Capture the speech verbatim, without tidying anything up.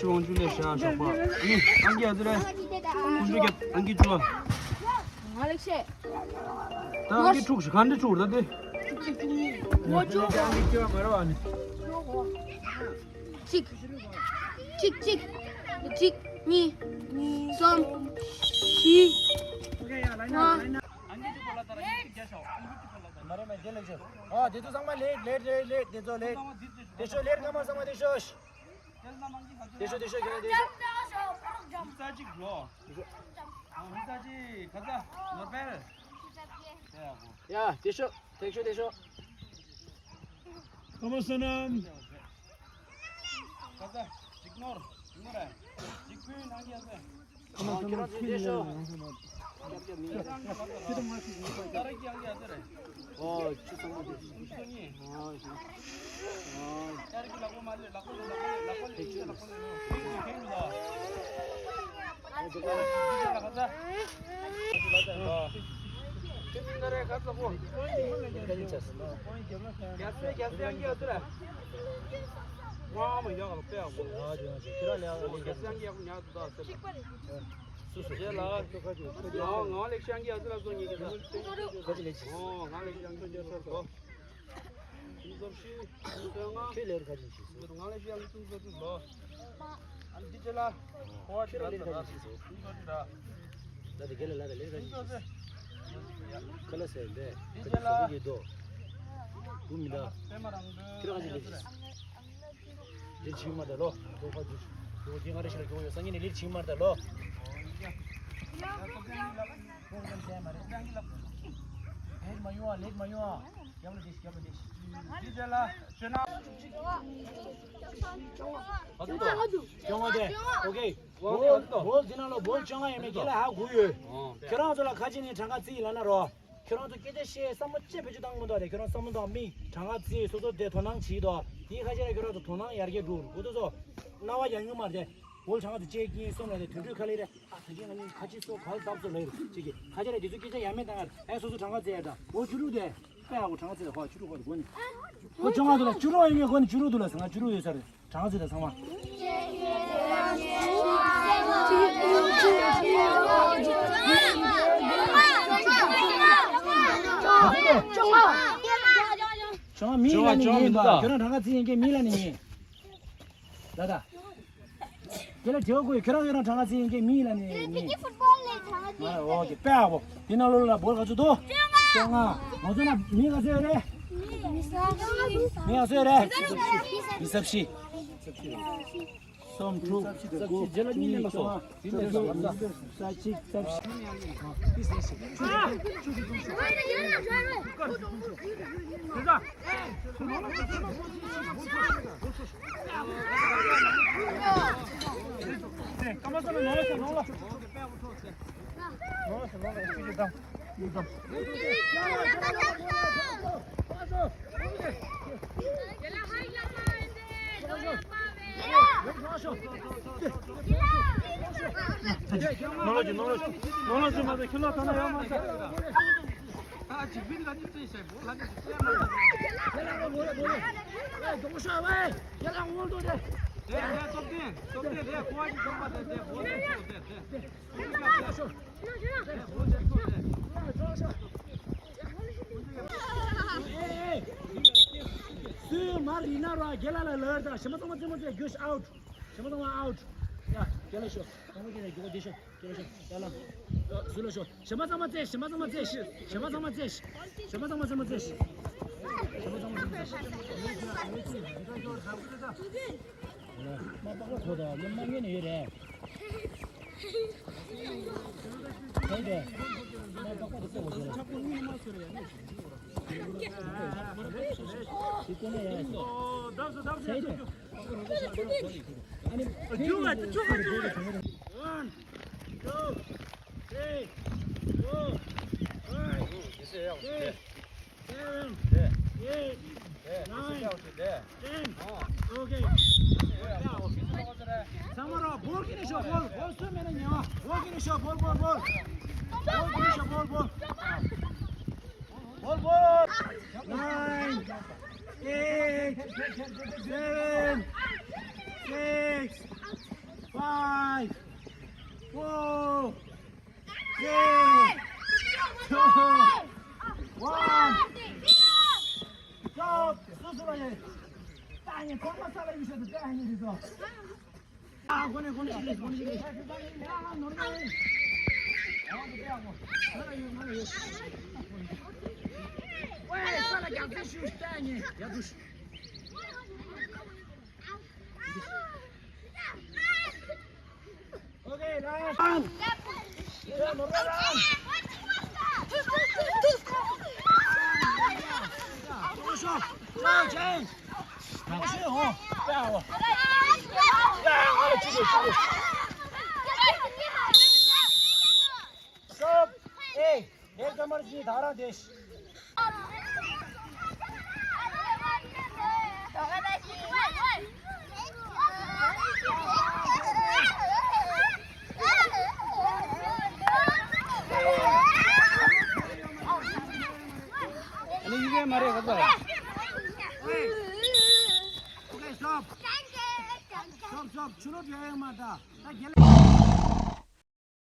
དབང་ཆུ་ལས་བཞག་ཞོགས་པ། ཨ་ནི་ཨང་ཀི་ཨ་ཙི་རེད། ཀུན་སྤྲོད་རྒྱབ། ཨང་ཀི་བཅུ། ང་ལེགས་བཤད། ད་ཨང་ཀི་དྲུག་ཞིག་ག་འདྲ་དྲུག་ད་དེ། ངོ་ཅོག་ཨང་ཀི་བཅུ་མ་རེད་ཨ་ནི། གཅིག་གཅིག་གཅིག་གཅིག་གཉིས། གཉིས། གསུམ། བཞི། ལྔ། མ་རེད་མ་རེད། དེ་ལེགས་ཤོག་ཨ་དེ་ཚོ་ཚང་མ་ལེགས་ལེགས་ལེགས་ལེགས། དེ་ཚོ་ལེགས། དེ་ཚོ་ལེགས། དེ་ཤོག་ལེགས། སྔ་མ་ཚང་མ་དེ་ཤོག་དེ་ཤོག་དེ་ཤོག་དེ་ཤོག་དེ་ཤོག་ས་གཅིག་ལོ། ས་གཅིག་ག་ས་ནོར་པེལ། ཡ་དེ་ཤོག་དེ་ཤོག་དེ་ཤོག་ཁ་མ་ས་ནམ། ཁ་ས་ཅིག་ནོར་ཅིག་ནོར་ར་ཅིག་ཕུན་ནང་གི་ཡ་ས། ཁྱེད་རང་ཚོས་བསྡད་ཤོག་ཁྱེད་རང་ཚོས་ཁྱེད་རང་ཚོས་ད་ར་གི་ཡང་གི་ཡ་ས་རེད། ཨོ་ཅི་ཚང་མ་དེ་ཤོག་ཨོ་ཤོག་ཨོ། ཁྱེད་རང་གི་ལག་པ་མ་ལས་ལག་པ་ལས་ལག་པ་ལས་ལག་པ་ལས་ལག་པ་ལས། ཁྱེད་ལས་ཁ་ཅིག་བྱེད་སོང་། ཁྱེད་ལས་ཁ་ཅིག་བྱེད་སོང་། ཨ་ནི་འདི་ཅེ་ལ། ཁོ་ཁྱེད་རང་ལས་ཁ་ཅིག་བྱེད་སོང་། ལ་དེ་ག་ལ་ལ་དེ་ལས་ཁ་ཅིག་བྱེད་སོང་། ཁ་ལ་ཟེར་འདི་ཁ་ཅིག་ཟ་གི་ཡོད་དོ། བུ་མི་འདྲ། ཁྱེད་རང་ཁ་ཅིག་ལས་བྱེད་སོང་། ལས་བྱེད་མ་ད་ལོ། ཁྱོད་ཁ་ཅིག་ཁྱོད་ཁྱེད་ང་རེ་ཤི་ལ་ཁྱོད་ཡོད་སང་ཉིན་ནས་ལས་བྱེད་མ་ད་ལོ། ཁོང་ཡང་ཟེར་མ་རེད། ལེགས་མ་ཡོང་ཨ། ལེགས་མ་ཡོང་ཨ། རྒྱབ་ལ་བསྡད་ཤིག་རྒྱབ་ལ་བསྡད་ཤིག་འདི་རྗེས་ལ་ཞོན་ན། བཅོ་ལྔ་དེ། ཨོ་ཁེ། བོལ་བོལ་འདི་ནང་ལ་བོལ་བཅོ་ལྔ་ཡོད་མེད་རྒན་ལགས་ཧ་གོ་ཡོད། ཁྱོད་རང་ཚོ་ལ་ཁ་ཅིག་ནས་གྲངས་ཀ་རྩིས་ལབ་ན་རོ། ཁྱོད་རང་ཚོ་སྐད་ཆ་བཤད་བསམ་བློ་ཅི་བེད་སྤྱོད་བཏང་མི་འདུག་རེད། ཁྱོད་རང་བསམ་བློ་བཏང་མི་གྲངས་ཀ་རྩིས་སོ་སོ་དེ་དོ་སྣང་བྱེད་དོ། དེའི་ཁ་ཅིག་ནས་ཁྱོད་རང་ཚོ་དོ་སྣང་ཡར་རྒྱས་འགྲོ་དགོས་འདུག་སོ། རྣ་བ་ཡང་ཡོད་མ་རེད། བོལ་གྲངས་ཀ་དེ་བཅད་ཀྱིན་སོང་ལ་དེ་དུད་འགྲོའི་ཁ་ལས་རེད། ཨ་ད་གིན་ང་གཉིས་ཁ་ཆེ་སོ་ག་ལ་བཏབ་སོ་ལ་ཡིན་ཅིག་གིས་ཁ་ཆེ་རེད། དེ་ཚོ་སྐད་ཆ་ཡ་མེད་བཏང་ཡ་ཨེ་སོ་སོ་གྲངས་ཀ་རྩིས་ཡ་འདྲ། འོ་བཅུ་དྲུག་དེ་དཔེ་ཡག་པོ་གྲངས་ཀ་རྩིས་ལ་ཁོ་བཅུ་དྲུག་ཁོ་དེ་གོ་ནི་ཁོ་བཅོ་ལྔ་དུ་ལ་བཅུ་དྲུག་ཡོད་མེད་གོ་ནི་བཅུ་དྲུག་དུ་ལ་ཟེར་ང་བཅུ་དྲུག་ཡོད་ས་རེད། གྲངས་ཀ་རྩིས་ལ་ཚང་མ་བཅོ་ལྔ་མི་ཡིན་ལ་ནི་ཡིན་པ་ཁྱོད་རང་གྲངས་ཀ་རྩིས་ཡིན་མཁན་མི་ལ་ནི་ཡིན། ལ་ད། དེ་ལ་དྲི་བ་ཁོས་ཁྱོད་རང་ཡོད་རང་གྲངས་ཀ་རྩིས་ཡིན་མཁན་མི་ཡིན་ལ་ནི་ཡིན། ཕི་ཕུཊ་བོལ་ལས་གྲངས་ཀ་རྩིས། ཨོ་ཁེ་དཔེ་ཡག་པོ། དེ་ནང་ལོགས་ལ་བོལ་ག་ཚོད་འདུག་བཅོ་ལྔ། ང་ཚོ་ན་མི་ག་ཚོད་ཡོད་རེད། མི་ག་ཚོད་ཡོད་རེད། ཉི་ཤུ་རྩ་བཞི། སུམ་དྲུག་རྩ་བཞི་རྗེས་ལ་གཉིས་ལེན་མ་སོང་། རྩ་གཅིག་རྩ་བཞི། ནོར་ལོ་ཅི་ནོར་ལོ་ཅི་ནོར་ལོ་ཅི་མ་ཟེར་ཁྱི་ལོ་ཐ་ན་ཡོད་མ་ཟེར། ད་ཅིག་བིན་ལ་ཅི་ཅི་ཤེས་པོ་ལ་ཅི་ཅི་མ་ཟེར། ཡ་ལ་ངོ་ལ་ངོ་ལ། ཨེ་དོང་ཤ་བའི་ཡ་ལ་ངོ་ལ་དོ་དེ། དེ་དེ་སྟོབས་ལྡན་སྟོབས་ལྡན་དེ་ཀོ་བ་ཅི་ཚང་མ་དེ་དེ་བོ་དེ་ཚོ་དེ་དེ། སུའི་མར་ཡིན་ན་ར་རྒྱལ་ལ་ལ་ལར་དང་ཞི་མ་ཚང་མ་རྩེད་མོ་རྩེ་རྒྱུ་ཨའུཊ། ཞི་མ་ཚང་མ་ཨའུཊ། ཡ་རྒྱལ་ལ་ཤོག་ཚང་མ་རྒྱལ་ལ་རྒྱུ་བ་དེ་ཤོག་རྒྱལ་ལ་ཤོག་ཡ་ལ། སུ་ལ་ཤོག་ཞི་མ་ཚང་མ་རྩེ་ཞི་མ་ཚང་མ་རྩེ་ཞི་མ་ཚང་མ་རྩེ་ཞི་མ་ཚང་མ་རྩེ་མ་རྩེ་ཞི་མ་ཚང་མ་རྩེ་མ་རྩེ་ཞི། མ་པགས་པ་གོ་དང་མ་མ་ངན་ནས་ཡོད་རེད། ཁྱོད་དེ་མ་པགས་པ་དེ་གསོ་བ་ཟེར་ར། དེ་ཀོ་ན་ཡ་ཁྱོད་དེ་ཨ་ནི་One, two, three, four, five, six, seven, eight, nine, ten. Okay. ཚང་མ་རོགས་བོལ་ཁྱེར་ནས་ཤོག་བོལ་བོལ་སུ་མེད་ན་ཉེ་བ་བོལ་ཁྱེར་ནས་ཤོག་བོལ་བོལ་བོལ། བོལ་ཁྱེར་ནས་ཤོག་བོལ་བོལ། བོལ་བོལ། Nine, eight, seven, six, Five, four, three, two, one. Stop. སོ་སོ་ལ་ཡེ། ད་ནི་ཁོ་མ་ས་ལ་ཡུལ་ཤ་དུ་ད་ནི་རི་སོ། ཨ་ཁོ་ནི་ཁོ་ནི་ཤི་ལེ་ཁོ་ནི་ཤི་ལེ། ཨ་ནོར་ནི། ཨ་ཁོ་ཏེ་ཨ་ཁོ། ས་ལ་ཡུལ་ས་ལ་ཡུལ། ཝེ་ས་ལ་རྒྱབ་ས་ཤུ་ད་ནི་ཡ་དུ་ཤི། Okay, last. Run. Run, run, run. Stop. Hey. ངའི་ཀ་མར་གྱིས་ད་རང་དེ། ཨ་ནི་ཡི་གེ་མ་རེད་ག་ཚོད། Okay, stop. Stop, stop. ཆུ་ལོག་རྒྱག་ཡ་མ་ད། ད་རྒྱལ།